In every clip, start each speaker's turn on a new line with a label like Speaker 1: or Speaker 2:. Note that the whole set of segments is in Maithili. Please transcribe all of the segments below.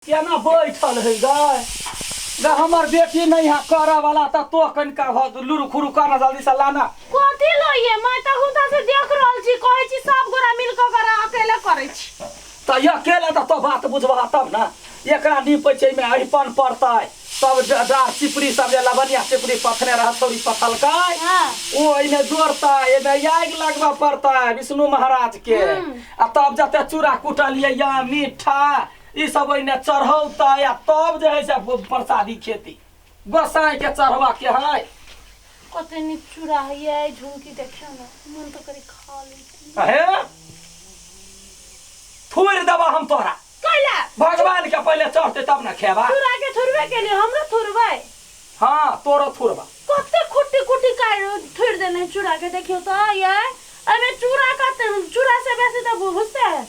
Speaker 1: केना बैठल है गए गे? हमर बेटी नहीं है करे वाला त तो कनिका भ लुरु खुरु कर ना, जल्दी से लाना।
Speaker 2: कथी लइए मैं तऽ हुनका से देख रहल छी, कहै छी सब गोरा मिल कऽ करा, अकेले करै छी।
Speaker 1: त अकेले त तो बात बुझबह तब ना। एकरा नीपै छै, एहिमे अहिपन पड़तै, तब डार चिपड़ी सब जे लबनिया चिपड़ी पथने रहत छौरी पथलकै। ओ एहिमे जोड़तै, एहिमे आगि लगबऽ पड़तै विष्णु महाराज के। आ तब जते चूड़ा कुटलियै या मीठा ई सब ओहिमे चढ़ौतै, आ तब जे है से प्रसादी खेती गोसाई के चढ़बऽ के है।
Speaker 2: कते नीक चूड़ा होइए, झुमकी देखियौ ने, मन तऽ करी खा ली।
Speaker 1: हे थुरि देबऽ हम तोरा।
Speaker 2: कैला?
Speaker 1: भगवान के पहिले चढ़ते तब ने खेबा।
Speaker 2: चूड़ा के थुरबे केली, हमरो थुरबै।
Speaker 1: हाँ, तोरो थुरबा।
Speaker 2: कते खुट्टी कुट्टी काटि थुरि देने चूड़ा के, देखियौ तऽ ये एहिमे चूड़ा कते, चूड़ा से बेसी तऽ भुसते है।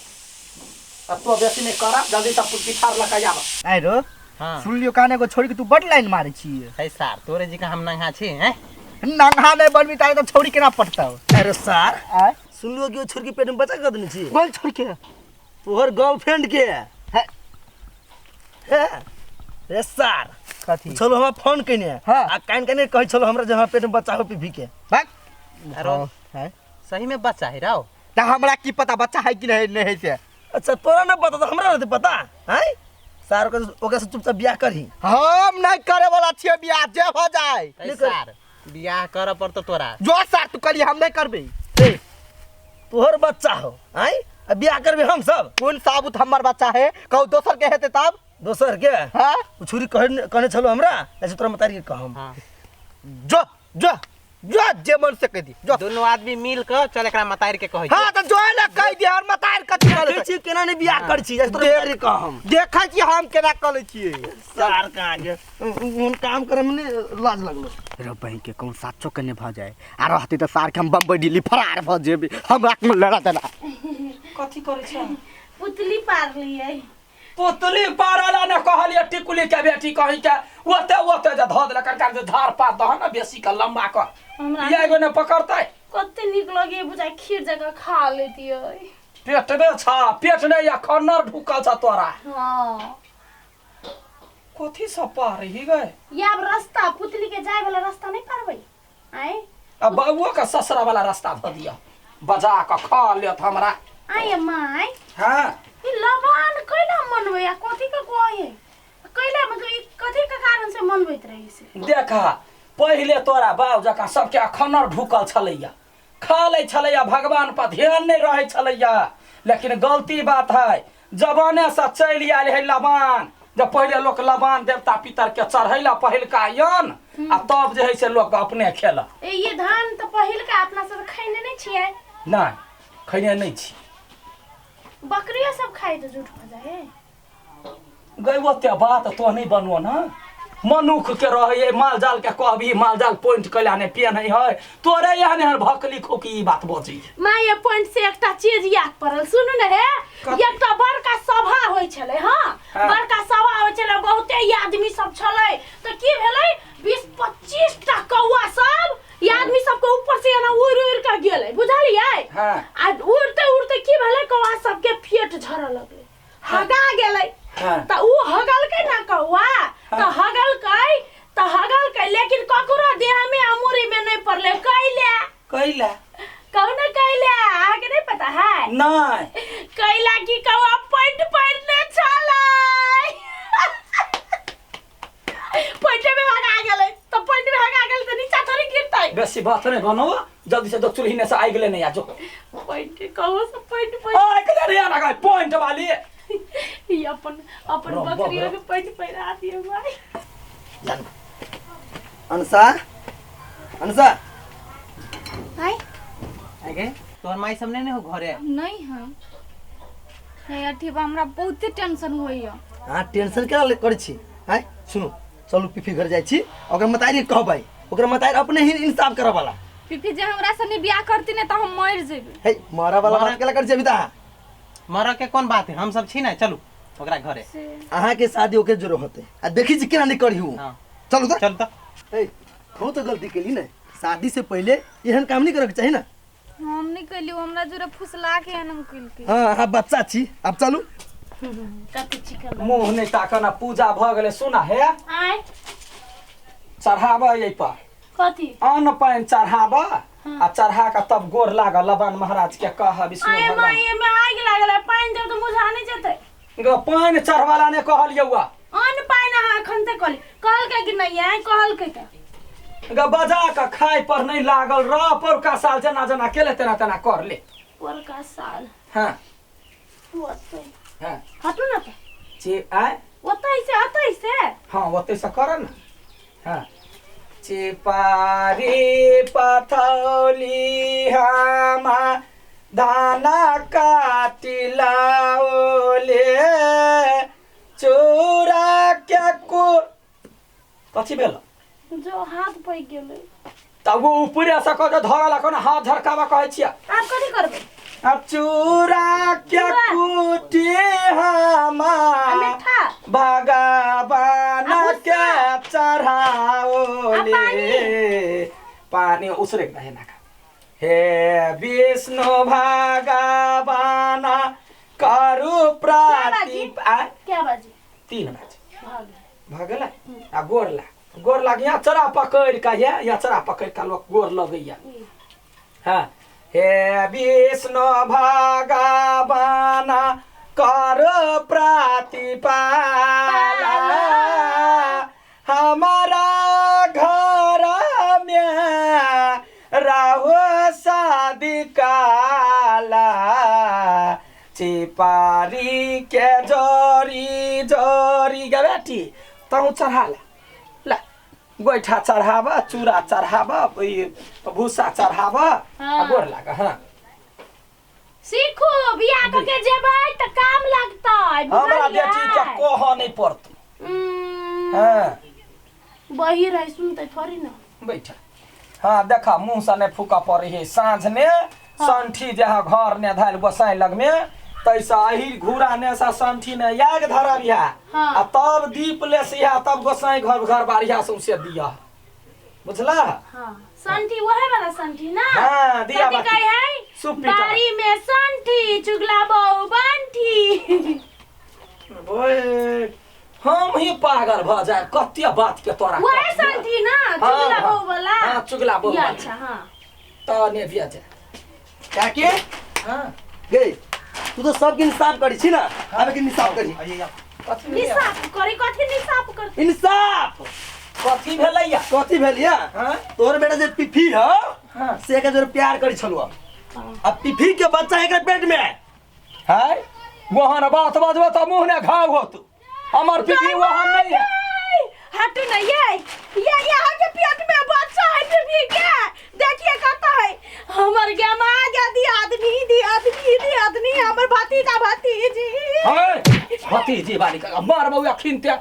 Speaker 1: अब तो बेसी नहीं करा, जल्दी से पिठार लगा आब।
Speaker 3: आइ रो।
Speaker 4: हाँ।
Speaker 3: सुनलियो काने एगो छोड़ी के तू बड लाइन मारे छी।
Speaker 4: है सार, तोरे जी का हम नंगा छी हैं?
Speaker 3: नंगा नहीं बनबी तारे तो छोड़ी केना पटतौ?
Speaker 5: अरे सार,
Speaker 3: आय?
Speaker 5: सुनलियो कि ओ छोड़ी के पेट में बच्चा कऽ देने छी।
Speaker 3: कोन छोड़ी के?
Speaker 5: तोहर गर्लफ्रेंड के।
Speaker 3: है।
Speaker 5: हे रे सार।
Speaker 3: कथी?
Speaker 5: छलो हमरा फोन कइने।
Speaker 3: हाँ।
Speaker 5: आ कान काने कहै छलो हमरा जे हमरा पेट में बच्चा हो पीभी के।
Speaker 3: भाग।
Speaker 4: अरे
Speaker 3: हाँ, है।
Speaker 4: सही में बच्चा है राव?
Speaker 3: त हमरा की पता बच्चा है कि नहीं, नहीं है से।
Speaker 5: अच्छा तोरा ना पता तो हमरा रहते पता हैं? सार ओकरा से चुपचाप बियाह करही।
Speaker 3: हम नहीं करे वाला छियै बियाह, जे हो जाए।
Speaker 4: ए सार, बियाह करऽ पड़तो तोरा।
Speaker 3: जो सार तू करी, हम नहीं करबे।
Speaker 5: ए, तोहर बच्चा हो हैं? आ बियाह करबे हम सब?
Speaker 3: कोन साबुत हमर बच्चा है? कहू दोसर के हेतै तब?
Speaker 5: दोसर के?
Speaker 3: हाँ?
Speaker 5: उ छुरी कहने छलो हमरा, ऐसे तोरा मतारी के कहम।
Speaker 4: हाँ।
Speaker 3: जो जो जो जे मन से कह दी जो।
Speaker 4: दोनों आदमी मिल के चल एकरा मतार के कहै।
Speaker 3: हाँ तो जो ना कह दी और मतार कथी
Speaker 5: देखै
Speaker 3: करे
Speaker 5: छी केना नहीं बियाह करै छी, ऐसे तोरा मतारी के कहम।
Speaker 3: देखै छी हम केना करै छियै।
Speaker 5: सार कहाँ के हम काम करे में नहीं लाज लगलो।
Speaker 3: रे बहिन के कौन साचो के नहीं भ जाए आ रहती त सार के हम बम्बई दिल्ली फरार भ जेबे, हमरा के लड़ा देना।
Speaker 1: कथी करै छै?
Speaker 2: पुतली पार लियै।
Speaker 1: पुतली पारला ने कहलिए टिकुली के बेटी कही के ओते ओते जे धऽ देलक कनका जे धार पात दह ने बेसी के लंबा कर।
Speaker 2: हमरा
Speaker 1: ये एगो ने पकड़तै।
Speaker 2: कते नीक लगे बुझाय खीर जकाँ खा लेतियै।
Speaker 1: पेटमे छ, पेट नहि या खन्नर ढुकल छ तोरा।
Speaker 2: हाँ।
Speaker 1: कथी सब पार ही गए?
Speaker 2: ये अब रास्ता पुतली के जाए वाला रास्ता नहीं पारबै आय।
Speaker 1: आ बाबुओ के ससुरा वाला रास्ता धऽ दिअ, बजा कऽ खा लेत हमरा।
Speaker 2: आय my.
Speaker 1: हाँ।
Speaker 2: ई लबान कैला मनबै आ कथी के कहै कैला, मतलब ई कथी के कारण से मनबैत रही से?
Speaker 1: देखा पहिले तोरा बाप जकाँ सबके अखनर ढुकल छलैया, खा लै छलैया, भगवान पर ध्यान नहीं रहै छलैया। लेकिन गलती बात है, जवाने से चलि आयल है लबान। जब पहिले लोक लबान देवता पितर के चढ़ैला पहिलका यन, आ तब जे है से लोक अपने खेला।
Speaker 2: ए ये धान तऽ पहिलका अपना सब खैने नहीं छियै।
Speaker 1: नहीं खैने नहीं छी।
Speaker 2: बकरियो सब खाइ तऽ झूठ भऽ जाइ है।
Speaker 1: गई ओते बात तो नहीं बनबो ना, मनुख के रहे माल जाल के कहबी माल जाल पॉइंट कैला ने पिए नहीं है, तोरे एहन एहन भकली खोकी ई बात बजै।
Speaker 2: माँ ये पॉइंट से एकटा चीज याद पड़ल, सुनू ने हे। एकटा बड़का सभा होइ छलै। हाँ,
Speaker 1: हाँ।
Speaker 2: बड़का सभा होइ छलै, बहुते आदमी सब छलै। तऽ की भेलै, 20-25 टा कौआ सब ई आदमी सबके ऊपर से एना उड़ि उड़ि कऽ गेलै, बुझलियै?
Speaker 1: हाँ।
Speaker 2: आ उड़ते उड़ते की भेलै, कौआ सबके पेट झरऽ लगलै, हगा गेलै।
Speaker 1: हाँ।
Speaker 2: तऽ उ हगलकै ना कौआ, तऽ हगलकै तऽ हगलकै, लेकिन ककरो देह में आ मुरी में नहीं पड़लै। कैले?
Speaker 1: कैला?
Speaker 2: कहू ना कैले, अहाँके नहीं पता है?
Speaker 1: नहीं।
Speaker 2: कैला की कौआ पैंट पहिरने छलै, पैंटे में हगा गेलै। तऽ पैंट में हगा गेलै तऽ नीचा थोड़ी गिरतै।
Speaker 1: बेसी बात नहीं बनो, जल्दी से चूल्ही ने से आगि लेने आ जो।
Speaker 2: पैंट कौआ से पैंट पहिर
Speaker 1: आगि लेने आ ना पॉइंट वाली।
Speaker 2: ई अपन अपन
Speaker 1: रब,
Speaker 2: बकरियों
Speaker 1: रब।
Speaker 2: के पैंट पहिरा दियौ भाई।
Speaker 5: जान अनसा, अनसा।
Speaker 2: आय।
Speaker 4: आगे तोहर माई सब नहीं ने हो घरे?
Speaker 6: नहीं है हे अथी बा, हमरा बहुते टेंशन होइया।
Speaker 5: हाँ टेंशन केना ले करै छी? आँय सुनू, चलू पीपी घर जाइ छी, ओकरा मतारी कहबै, ओकरा मतारी अपने ही इंसाफ करऽ वाला।
Speaker 6: पीपी जे हमरा से नहीं बियाह करती ने तऽ हम मरि जेबै।
Speaker 5: हे मरऽ वाला बात केला करै छी अभी तऽ अहाँ?
Speaker 4: मरऽ के कोन बात है, हम सब छी ना, चलू ओकरा घरे।
Speaker 5: अहाँ के शादी ओकरे जोरे होते आ देखी छी केना नहीं करही उ।
Speaker 4: हाँ।
Speaker 5: चलू तऽ।
Speaker 4: चल तऽ।
Speaker 5: ए तू तो गलती केली ने, शादी से पहले एहन काम नहीं करे के चाही ना।
Speaker 6: हम नहीं कैली, हमरा जोरे फुसला के एहन केलकै।
Speaker 5: हाँ, अहाँ बच्चा छी, अब चलू।
Speaker 2: कते चिकन
Speaker 1: मुँह नहि ताकऽ ना पूजा भऽ गेलै सुना हे
Speaker 2: आय
Speaker 1: चढ़ाबऽ एहि पर
Speaker 2: कथी
Speaker 1: अन्न पानि चढ़ाबऽ आ चढ़ा कऽ तब गोर लागऽ लबान महाराज के कह विष्णु
Speaker 2: आय
Speaker 1: भगवान
Speaker 2: माई एमे आगि लागल है पानि देब तऽ मुझा नहि जेतै
Speaker 1: गो पानि चढ़वाला ने कहलियौ आ
Speaker 2: अन्न पानि अहाँ एखन ते कहली कहलकै कि नहि आय कहलकै तऽ
Speaker 1: ग बजा कऽ खाय पर नहि लागल रह पौरका साल जेना जेना केले तेना तेना कर ले
Speaker 2: पोरका साल
Speaker 1: हाँ
Speaker 2: ओतै
Speaker 1: हाँ
Speaker 2: हटू ना तऽ
Speaker 1: जे आय
Speaker 2: ओतै से ओतै से
Speaker 1: हाँ ओतै से कर न हाँ चिपारी पथौली हमा धाना काटिलाओले चूड़ा के को कथी भेल
Speaker 2: जो हाथ पैक गेलै
Speaker 1: तब वो ऊपरे से कह के धरल कोन हाथ झरकावा कहै छियै
Speaker 2: आब कथी करबै
Speaker 1: आ चूड़ा के कुटी हमा
Speaker 2: आ मिठा
Speaker 1: भगवान
Speaker 2: आ
Speaker 1: के
Speaker 2: भुस्सा?
Speaker 1: चढ़ाओले
Speaker 2: आ
Speaker 1: पानी उसरे दहे ना हे विष्णु भगवान करु
Speaker 2: बाजी?
Speaker 1: प्राति आ
Speaker 2: क्या बाजी
Speaker 1: 3 बजे
Speaker 2: भऽ गेलै
Speaker 1: भऽ गेलै आ गोर लाग गोर लाग यहाँ चरा पकड़ि कऽ ये यहाँ चरा पकड़ि कऽ लोक गोर लगैया हाँ हे विष्णु भगवान कर प्रतिपाला हमारा घर में रहो शादी काला चिपारी के जोरी जोरी गे बेटी तहु चढ़ा ला ला गोइठा चढ़ाब चूड़ा चढ़ाब ई भूसा चढ़ाब आ
Speaker 2: हाँ।
Speaker 1: गोर लाग हाँ
Speaker 2: सीखू बियाह कऽ के जेबै तऽ काम लगतै
Speaker 1: हमरा
Speaker 2: बुझलियै?
Speaker 1: बेटी के कह नहीं पड़तौ हाँ
Speaker 2: बही रही सुनते थोड़ी ना
Speaker 1: बैठ हाँ देखा मुँह से नहीं फूका पड़े है साँझ ने संठी जे है घर ने धायल गोसाई लग में तैसा अही घूरा ने सा संठी ने याग धरब
Speaker 2: हाँ।
Speaker 1: आ तब दीप ले सिया तब गोसाई घर घर बारिया सौंसे दिया बुझला
Speaker 2: हाँ संठी वही वाला संठी ना
Speaker 1: हाँ, दिया
Speaker 2: कथी
Speaker 1: बाती।
Speaker 2: कहै है
Speaker 1: सूप पीटा।
Speaker 2: बाड़ी में संठी चुगला बहु बंठी
Speaker 1: ओए हम ही पागल भ जाए कते बात के तोरा
Speaker 2: वही संठी ना चुगला
Speaker 1: हाँ,
Speaker 2: बहु वाला
Speaker 1: हाँ, चुगला बहु
Speaker 2: या
Speaker 1: वाला।
Speaker 2: अच्छा हाँ
Speaker 1: त ने बिया जाए
Speaker 5: काकी
Speaker 1: हाँ
Speaker 5: गे तू तो सबके इंसाफ करी छी ना आबे के इंसाफ करी
Speaker 1: कथी भेलैया?
Speaker 2: निसाफ करी कथी निसाफ कर
Speaker 5: इंसाफ
Speaker 1: कथी भेलैया
Speaker 5: कथी भेल या
Speaker 1: हाँ?
Speaker 5: तोहर बेटा जे पिफी ह
Speaker 1: हाँ।
Speaker 5: से एकर जोरे प्यार करी छलुआ अब पिफी के बच्चा एकरा पेट में है
Speaker 1: है वहां बात बजबो त मुंह ने घाव होत हमर पीपी वहां नहीं है
Speaker 2: हटू ना ये यहाँ के पेट में बच्चा है बीबी के देखिए कत है हमर गमा गया दी आदमी दी आदमी दी आदमी हमर भतीजा भतीजी
Speaker 1: है भतीजी बाली का मार बउआ खिनते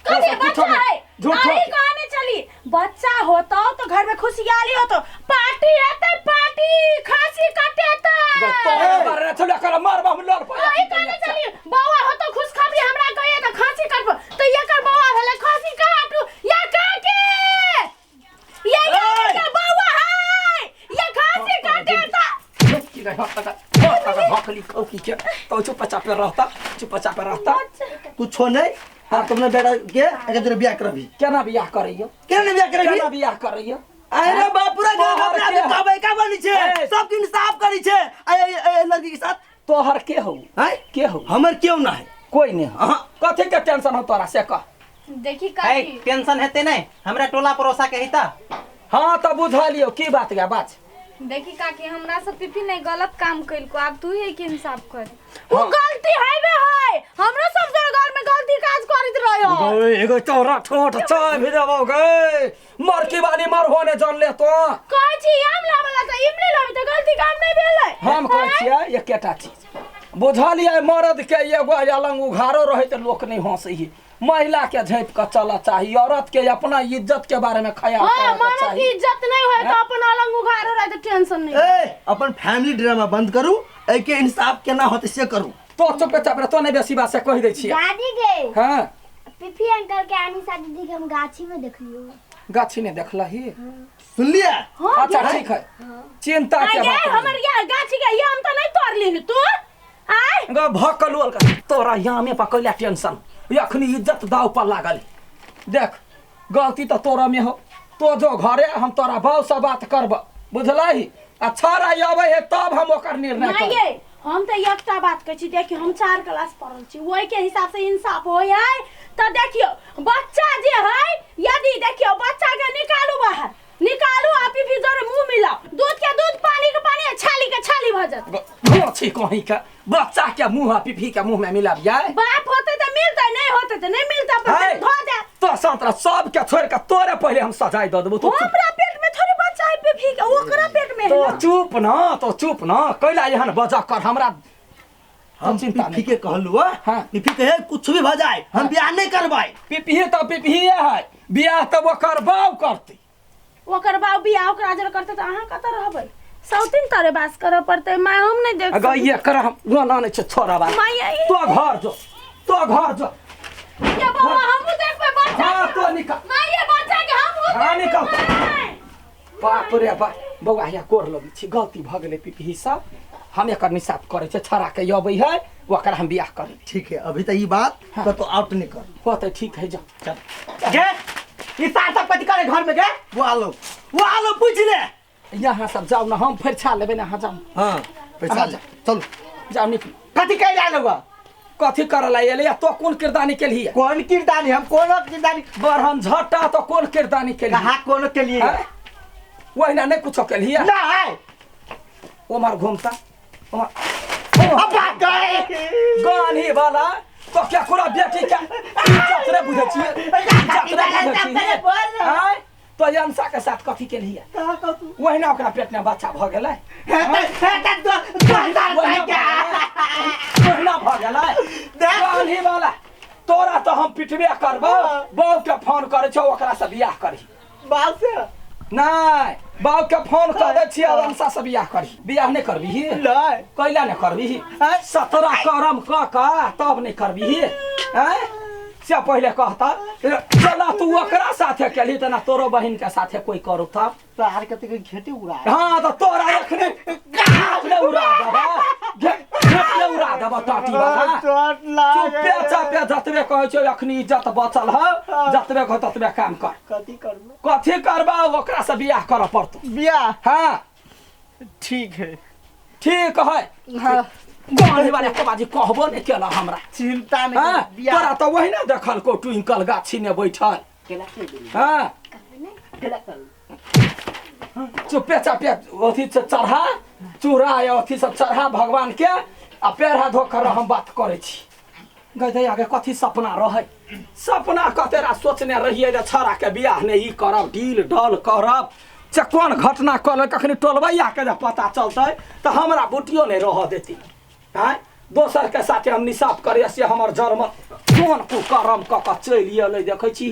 Speaker 2: कथी बच्चा है
Speaker 1: झूठो
Speaker 2: अरे कहने चली बच्चा होतो तो घर में खुशहाली होतो पार्टी हेतै पार्टी खांसी कटेतै
Speaker 1: तोरे बारे चला कर मार हम लड़ पड़े
Speaker 2: अरे कहने चली बौआ होतो खुशखबरी हमरा कहिए त खांसी काटबो त एकर बौआ भेलै खांसी काटू या काके ये
Speaker 5: ए!
Speaker 2: ये बौआ है ये खांसी काटेता
Speaker 1: की रे हट तक हट तक भकली खौकी के तो चुपचाप रहता चुपचाप रहता
Speaker 5: कुछो नहीं हाँ तुमने बेटा के एकर जोरे बियाह करबी
Speaker 1: केना बियाह करैयो
Speaker 5: केना नहीं बियाह करबी
Speaker 1: केना बियाह करैयो
Speaker 5: अरे बाप पूरा गांव
Speaker 1: तोहर
Speaker 5: अपना
Speaker 1: के
Speaker 5: के कहबै का बनी छे
Speaker 1: ए!
Speaker 5: सबके इंसाफ करी छे आ ए लड़की के साथ
Speaker 1: तोहर के हो
Speaker 5: हैं
Speaker 1: के हो
Speaker 5: हमर क्यों ना है
Speaker 1: कोई नहीं हो
Speaker 5: हाँ।
Speaker 1: कथी के टेंशन हो तोरा से कह
Speaker 6: देखी
Speaker 4: है
Speaker 6: काकी
Speaker 4: टेंशन हेतै नहीं हमरा टोला पड़ोसा के हिता
Speaker 1: हाँ तऽ बुझलियौ की बात गया बात
Speaker 6: देखी काकी हमरा सब पिपी नहीं गलत काम कइलको आब तू ही के इंसाफ कर
Speaker 2: उ गलती हैबे है हमरो सब जन घर में गलती काज करैत रहो
Speaker 1: गए एगो तोरा ठोठ चाय भी देबो गए मर की बानी मर होने जान ले तो
Speaker 2: कहै छी आम लाबला त इमली लाबी त गलती काम नहीं भेलै
Speaker 1: हम कहै छियै एकेटा चीज बुझलियै मर्द के एगो अलंग उघारो रहै तऽ लोक नहि हंसै है महिला के झाँपि कऽ चलऽ चाही औरत के अपना इज्जत के बारे में ख्याल
Speaker 2: हाँ
Speaker 1: करऽ के
Speaker 2: मर्द की
Speaker 1: चाही
Speaker 2: इज्जत नहीं होय त अपन अलंग उघारो रहे त टेंशन नहीं
Speaker 5: ए अपन फैमिली ड्रामा बंद करू ए के इंसाफ केना होते से करू
Speaker 1: तो चुपे चाप रह तो नहि बेसी बात से कहि दै छियै
Speaker 7: दादी गे
Speaker 1: हाँ
Speaker 7: पिफी अंकल के आनी दीदी के हम गाछी में देखलियो
Speaker 1: गाछी नहि देखलही
Speaker 5: सुनलिए
Speaker 1: अच्छा ठीक है चिंता के
Speaker 2: आगे
Speaker 1: बात
Speaker 2: हमर
Speaker 1: नहीं।
Speaker 2: ये गाछी के ये आम त नहीं तोड़ली तू आय
Speaker 1: ग भकल का तोरा यामे पर कैला टेंशन अखनी इज्जत दाव पर लागल देख गलती तऽ तोरा में हो तो जो घरे हम तोरा बाऊ से बात करब बुझलही आ छड़ा अबै है तब हम ओकर निर्णय
Speaker 2: नहीं
Speaker 1: करब
Speaker 2: ये हम तऽ एकटा बात कहै छी देखियौ हम 4 क्लास पढ़ल छी ओहि के हिसाब से इंसाफ होइ है तऽ देखियौ बच्चा जे है यदि देखियौ बच्चा के निकालू बाहर निकालू आ पीपी जोरे मुंह मिलाओ दूध के दूध पानी के पानी आ छाली के छाली भऽ जायत
Speaker 1: छी कहीं के बच्चा के मुंह आ पीपी के मुंह में मिलाबियै
Speaker 2: बाप होते तऽ मिलतै नहीं होते तऽ नहीं मिलतै अपन
Speaker 1: है।
Speaker 2: धो जायत
Speaker 1: तो संतरा सब के छोड़ के तोरे पहले हम सजाई दऽ देबो तू चुप।
Speaker 2: हमरा पेट में थोड़ी बच्चा है पीपी के ओकरा पेट में है
Speaker 1: तो
Speaker 2: ना।
Speaker 1: चुप न तो चुप न कैला एहन बजा कर हमरा
Speaker 5: हम
Speaker 1: चिंता
Speaker 5: पीपी
Speaker 1: नहीं।
Speaker 5: के कहलू
Speaker 1: हाँ।
Speaker 5: पीपी कहे कुछ भी भ जाए हम बियाह नहीं करबै
Speaker 1: पिपही तऽ पिपहिए है बियाह तऽ ओकर बाप करतै
Speaker 2: ओकर बाप बियाह ओकरा जर करतै तऽ अहाँ कतऽ रहबै सौतीन तरे बास करऽ पड़तै माय हम नहि देख
Speaker 1: अगर ये कर हम ना नहीं छे छोरा बा
Speaker 2: माय ये
Speaker 1: तो घर जो तो घर जो
Speaker 2: ये बौआ हमहूँ देखबै बच्चा
Speaker 1: हाँ
Speaker 2: के।
Speaker 1: तो निकल
Speaker 2: माय ये बच्चा के हमहूँ
Speaker 1: हाँ,
Speaker 2: देखबै।
Speaker 1: निकल। बाप रे बाप बौआ या कोर लगै छी गलती भऽ गेलै पिपही सब हम एकर निसाफ करै छै छड़ा के अबै है ओकर हम बियाह करेबै
Speaker 5: ठीक है अभी तो ई बात
Speaker 1: हाँ।
Speaker 5: तो आउट नहीं कर
Speaker 1: होतै ठीक है जा
Speaker 5: चल
Speaker 3: गे ई सार सब कथी करे घर में गे
Speaker 5: वो आलो वो आलो पूछ ले
Speaker 1: यहाँ सब जाउ ना हम फरिछा लेबै ना अहाँ जाउ
Speaker 5: हाँ पैसा ले चलो
Speaker 1: जाउ निकलू
Speaker 3: कथी कहि रहल हुआ
Speaker 1: कथी करऽ ला एलै तो कोन किरदानी केलही
Speaker 3: कोन किरदानी हम कोनो किरदानी
Speaker 1: बरहन झट्टा तो कोन किरदानी केलही
Speaker 3: कहा कोनो के लिए
Speaker 1: हैं? ओहिना नहि कुछो केलही
Speaker 3: ना है
Speaker 1: ओमहर घूमता ओमहर
Speaker 3: अब भाग गए
Speaker 1: गानी वाला तो क्या कुरा बेटी के इज्जत रे बुझै छियै इज्जत रे बुझै छियै आँय तो अंशा के साथ कथी केलही ओहिना ओकरा पेट में बच्चा भऽ गेलै ओहिना भऽ गेलै गानी वाला तोरा तऽ हम पिटबे करबौ बाप के फोन करै छौ ओकरा से बियाह करही
Speaker 3: बाप से
Speaker 1: नहि बाप के फोन कऽ दै छियै अंशा से बियाह करही बियाह नहि करबिही
Speaker 3: नहीं
Speaker 1: कैला नहि करबिही 17 करम कऽ कऽ तब नहि करबिही आँय से पहिले कहता चला तू ओकरा साथे केलही तेना तोरो बहिन के साथे कोई करू तब
Speaker 3: तार कते के घेटे उड़ा
Speaker 1: हाँ तऽ तोरा एखने घेटले उड़ा देबा घेटले उड़ा देबा टाटी बाबा
Speaker 3: चोट लागे
Speaker 1: चुपे चापे जतबे कहै छौ एखनी इज्जत बचल हौ जतबे कह ततबे काम कर
Speaker 3: कथी करबे
Speaker 1: कथी करबा ओकरा से बियाह करऽ पड़तौ
Speaker 3: बियाह
Speaker 1: हाँ
Speaker 3: ठीक है
Speaker 1: ठीक है
Speaker 3: हाँ
Speaker 1: गाड़ी वाला के बाजी कहबो नहीं केला हमरा
Speaker 3: चिंता नहीं
Speaker 1: हाँ
Speaker 3: कर बियाह
Speaker 1: तोरा तऽ वही ना देखल को ट्विंकल गाछी ने बैठल हाँ चुपे चापे अथी से चढ़ा चूड़ा या अथी सब चढ़ा भगवान के आ पैर हाथ धो कर हम बात करै छी गै दैया के कथी सपना रहै सपना कतेरा सोचने रहियै जे छौड़ाके बियाह नहि ई करब डील डल करब से कोन घटना कऽ कखनी टोलबैयाके जे पता चलतै तऽ हमरा बुटियो नहि रहऽ देती आँय दोसरके साथे हम निसाफ करियै से हमर जन्म कोन कुकर्म कऽ कऽ चलि एलै देखै छी।